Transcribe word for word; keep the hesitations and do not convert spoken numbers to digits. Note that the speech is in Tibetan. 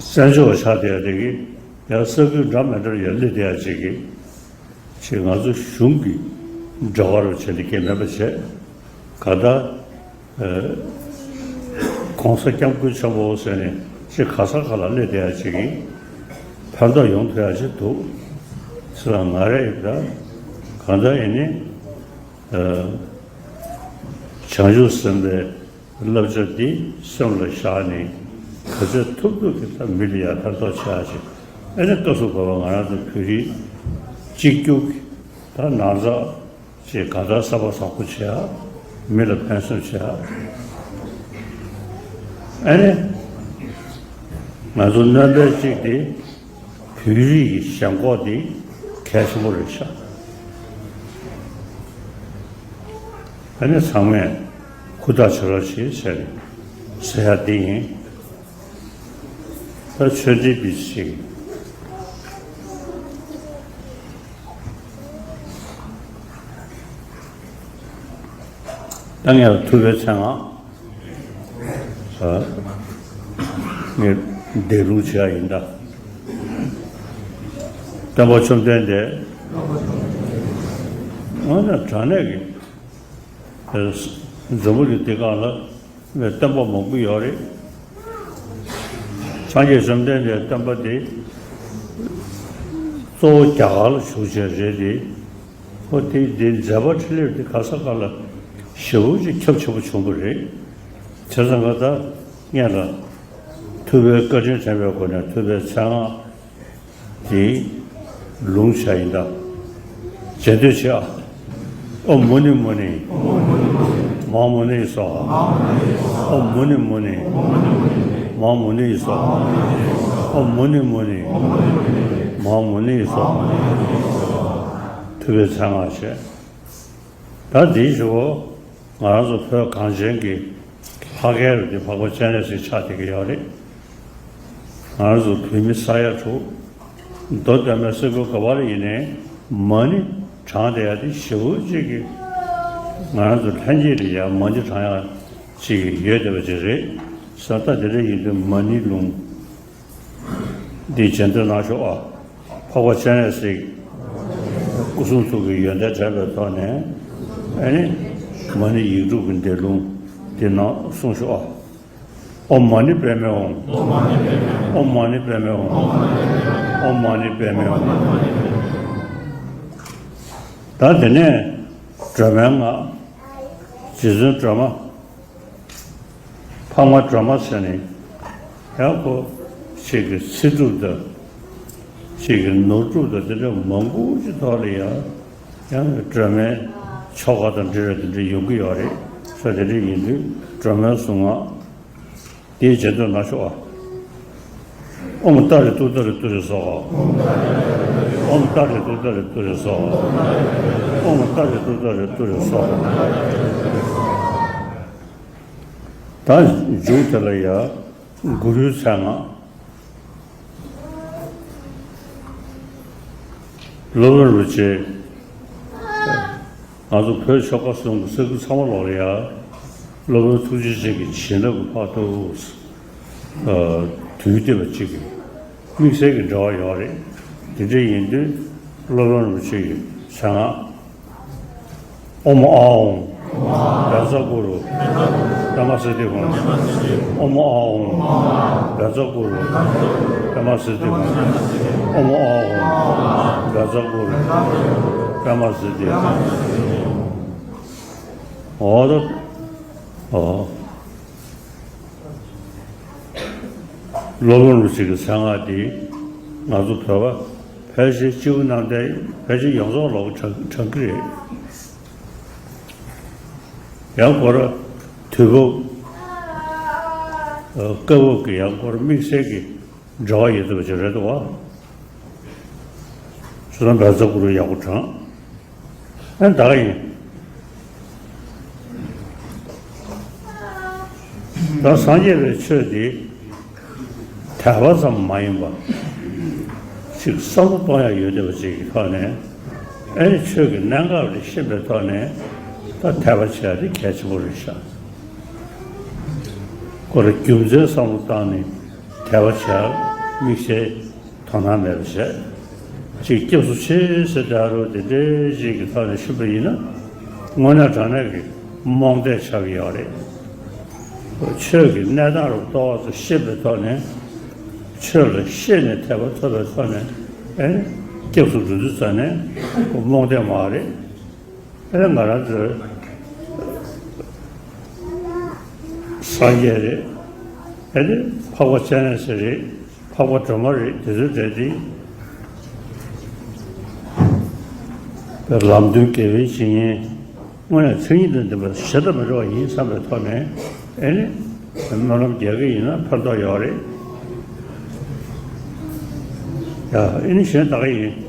བཙན་བྱོལ་བ་ཆགས་བསྡད་ཡ་དེ་གི་ཡང་ས་ཁུལ་འདྲ་མི་འདྲ་ཡར་སླེབས་བསྡད་ཡ་ཅིག་གི་ཅིག་ང་ཚོ་གཞུང་གི་འབྲེལ་བ་རུ་བྱས་ནས་སྐད་མེད་པ་བྱས། གང་ལྟར་ཨ་༸གོང་ས་༸སྐྱབས་མགོན་ཆེན་པོ་ཟེར་ནས་ཅིག་ག་ས་ག་ལ་སླེབས་བསྡད་ཡ་ཅིག་གི་ཕན་ཐོགས་ཡོང་ཐུབ་ཡ་ཅིག་འདུག་ཟེར་ལ། ང་རེ་ད་གང་ལྟར་ཡིན་ནི་ཨ་བྱང་ཆུབ་སེམས་དཔའི་བསླབ་བྱ་འདི་སེམས་ལ་བཞག་ནས་ག་ཚོད་ཐུབ་ཐུབ་ཀྱིས་ད་མི་ལ་ཡ་ཕན་ཐོགས་བྱེད་ཡ་ཅིག་ཨ་ནི་སྐབས་སུ་བབ་པ་ང་རང་ཚོ་བོད་རིགས་གཅིག་གྱུར་གྱི་ད་ནང་ཚགས་ཅིག་གང་ལྟར་གསར་པ་བཟང་པོ་བྱེད་ཡ། མི་ལ་ཕན་སེམས་བྱེད་ཡ། ཨ་ནི་ང་ཚོ་སྣོན་པ་གཅིག་དེ་བོད་རིགས་ཀྱི་ཞེན་ཁོག་དེ་གལ་ཆེན་པོ་རེད་ཤག་ཨ་ནི་ཚང་མས་ཧུར་ཐག་བྱེད་རོགས་བྱེད་ཟེར་ཟེར་ཡ་དེ་ཡིན། ད་ཆོས་འབྲེལ་པི་ཅིག་ད་ངས་ལ་ཐུབ་པའི་མཚན་སྔགས་ངས་འདས་ལུང་བྱེད་ཡ་ཡིན་ད། སྟོན་པ་བཅོམ་ལྡན་འདས། ང་ནི་དྲང་གནས་ཀྱི་འཛམ་བུ་གླིང་འདི་སྒང་ལ་སྟོན་པ་མང་པོ་ཡོད་རེད། སངས་རྒྱས་བཅོམ་ལྡན་འདས་སྟོན་པ་དེ་གཙོ་བོ་རྒྱ་གར་ལ་བཞུགས་བྱས་རེད་དེ། ཨོ་དེ་དེ་མཛད་པ་འཕྲིན་ལས་དེ་ག་ས་ག་ལ་ཞེ་པོ་ཅིག་ཁྱབ་ཆེན་པོ་བྱུང་བ་རེད། བྱས་ཙང་ང་ད་སྔོན་ལ་ཐུབ་པའི་བཀའ་དྲིན་དྲན་པའི་སྒོ་ནས་ཐུབ་པའི་མཚན་སྔགས་དེ་ལུང་བྱ་ཡིན་ད། རྗེས་ཟློས་བྱེད་ཨ། ཨོཾ་མུ་ནི་མུ་ནི། མ་ཧཱ་མུ་ནི་ཡེ་སྭཱ་ཧཱ། ཨོཾ་མུ་ནི་མུ་ནི། མ་ཧཱ་མུ་ནི་ཡེ་སྭཱ་ཧཱ། ཨོཾ་མུ་ནི་མུ་ནི། མ་ཧཱ་མུ་ནི་ཡེ་སྭཱ་ཧཱ། ཐུབ་པའི་མཚན་སྔགས་བྱས། ད་འདིའི་གཞུག་གུ་ང་རང་ཚོ་བོད་གངས་ཅན་གྱི་ལྷ་སྐལ་རུ་དེ་འཕགས་པ་སྤྱན་རས་གཟིགས་ཆགས་བསྡད་ཀྱི་ཡོད་རེད། ང་རང་ཚོ་བོད་མི་ས་ཡ་དྲུག་མདོ་སྟོད་སྨད་ས་ཁུལ་ག་པར་ཡིན་ནའི་མ་ཎི་བགྲངས་བསྡད་ཡ་དེ་ཞེ་པོ་ཅིག་གི་ང་རང་ཚོ་ལྷན་སྐྱེས་ལ་ཡ་མ་ཎི་བགྲང་ཡ་ཅིག་ཡོད་བསྡད་པ་ཅིག་རེད། ས་ད་དེ་འདྲ་ཡིན་དུས་མ་ཎི་ལུང་འདི་རྗེས་ཟློས་གནང་ཤོག་ཨ། འཕགས་པ་སྤྱན་རས་གཟིགས་སྐུ་གསུང་ཐུགས་ཀྱི་ཡོན་ཏན་དྲན་པའི་ཐོག་ནས་ཨ་ནི་མ་ཎི་ཡིག་དྲུག་གི་འདས་ལུང་འདི་ནང་གསུངས་ཤོག་ཨ། ཨོཾ་མ་ཎི་པདྨེ་ཧཱུྃ། ཨོཾ་མ་ཎི་པདྨེ་ཧཱུྃ། ཨོཾ་མ་ཎི་པདྨེ་ཧཱུྃ། ད་དེ་ནས་སྒྲོལ་མའི་སྔགས། རྗེ་བཙུན་སྒྲོལ་མ། འཕགས་མ་སྒྲོལ་མ་ཟེར་ནས་ཡང་ཁོ་ཅིག་གི་ཚེ་སྒྲུབ་དང་ཅིག་གི་ནོར་སྒྲུབ་དང་དེ་འདྲ་མང་པོ་ཅིག་ཐོག་ལ་ཡང་ཡང་སྒྲོལ་མའི་ཆོ་ག་དང་འབྲེལ་བའི་དེ་འདྲ་ཡོང་གི་ཡོད་རེད། ས་དེ་འདྲ་ཡིན་དུས་སྒྲོལ་མའི་གཟུངས་སྔགས་དེའི་རྗེས་ཟློས་གནང་ཤོག་ཨ། ཨོཾ་ཏཱ་རེ་ཏུཏྟཱ་རེ་ཏུ་རེ་སྭཱ་ཧཱ། ཨོཾ་ཏཱ་རེ་ཏུཏྟཱ་རེ་ཏུ་རེ་སྭཱ་ཧཱ། ཨོཾ་ཏཱ་རེ་ཏུཏྟཱ་རེ་ཏུ་རེ་སྭཱ་ཧཱ། ད་མཇུག་དེ་ལ་ཡ་གུ་རུའི་མཚན་སྔགས། སློབ་དཔོན་རིན་པོ་ཆེ། ང་ཚོ་བོད་ཆོལ་ཁ་གསུམ་གྱི་ས་ཁུལ་ཚང་མ་ལོག་ལ་ཡ། སློབ་དཔོན་ཐུགས་རྗེ་ཅན་གྱི་བྱིན་རླབས་ཀྱི་བར་དུ། ཨ། དུས་འདས་པ་གཅིག་གི་དམིགས་བསལ་གྱི་འབྲེལ་བ་ཡོད་རེད། དེ་འདྲ་ཡིན་དུས་སློབ་དཔོན་རིན་པོ་ཆེ་གི་མཚན་སྔགས། ཨོཾ་ཨཱཿཧཱུྃ། བཛྲ་གུ་རུ། པདྨ་སིདྡྷི་ཧཱུྃ། ཨོཾ་ཨཱཿཧཱུྃ། བཛྲ་གུ་རུ། པདྨ་སིདྡྷི་ཧཱུྃ། ཨོཾ་ཨཱཿཧཱུྃ། བཛྲ་གུ་རུ། པདྨ་སིདྡྷི། འོ་ད། འོ། སློབ་དཔོན་རིན་པོ་ཆེ་གི་མཚན་སྔགས་འདི་ང་ཚོ་བོད་པ་ཕལ་ཆེར་སྤྱི་བོ་གནམ་བསྟན་ཕལ་ཆེར་ཡོངས་རྫོགས་ལ་བགྲང་བགྲང་གི་རེད། ཡང་སྐོར་དུས་བབ་སྐབས་བབ་ཀྱི་ཡང་སྐོར་དམིགས་བསལ་གྱི་འབྲེལ་བ་ཡོད་ཐུབ་པ་ཅིག་རེད་འདུག་བ། བྱས་ཙང་བཛྲ་གུ་རུ་ཡག་པོ་བགྲང་། ཨ་ད་ག་ཡིན། ད་སངས་རྒྱས་པའི་ཆོས་འདི་དད་པ་ཙམ་མ་ཡིན་པ། ཅིག་བསམ་བློ་གཏོང་ཡ་ཡོད་བསྡད་པ་ཅིག་གི་ཐོག་ནས་ཨ་ནི་ཆོས་ཀྱི་གནད་འགག་རེ་ཤེས་པའི་ཐོག་ནས་ད་དད་པ་བྱེད་ཡ་དེ་གལ་ཆེན་པོ་རེད་ཤག་ཁོ་ར་རྒྱུ་མཚན་བསམ་བློ་བཏང་ནས་དད་པ་བྱེད་ཡ། དམིགས་བསལ་དོ་སྣང་མེད་པ་བྱས། ཅིག་སྐྱབས་སུ་མཆི་ཟེར་བསྡད་རོགས་དེ་འདྲའི་ཞིག་གི་ཐོག་ནས་ཞུས་པ་ཡིན་ན། དངོས་གནས་དྲང་གནས་ཀྱི་རྨོངས་དད་ཆགས་ཀྱི་ཡོད་རེད། ཆོས་ཀྱི་གནས་སྟངས་རུ་ཏོག་ཙམ་ཤེས་པའི་ཐོག་ནས། ཆོས་ལ་ཤེས་ནས་དད་པ་ཐོབ་པའི་ཐོག་ནས། ཨེ། སྐྱབས་སུ་འགྲོ་དུས་ཙ་ནས་རྨོངས་དད་མ་རེད། ཨེ། ང་རང་ཚོའི་སངས་རྒྱས་རེད། ཨེ། འཕགས་པ་སྤྱན་རས་གཟིགས་རེད། འཕགས་པ་སྒྲོལ་མ་རེད། དེ་ཚོའི་གྲས་དེ་ལམ་སྟོན་དགེ་བའི་བཤེས་གཉེན། དངོས་གནས་མཚན་ཉིད་དང་ལྡན་པ་གཞན་དང་མི་འདྲ་བ་ཡིན་བསམ་པའི་ཐོག་ནས། ཨེ་ནི། སྨོན་ལམ་རྒྱག་གི་ཡིན་ན་ཕན་ཐོགས་ཡོད་རེད། ཡ། ཨེ་ནི་གཞན་དག་ཡིན།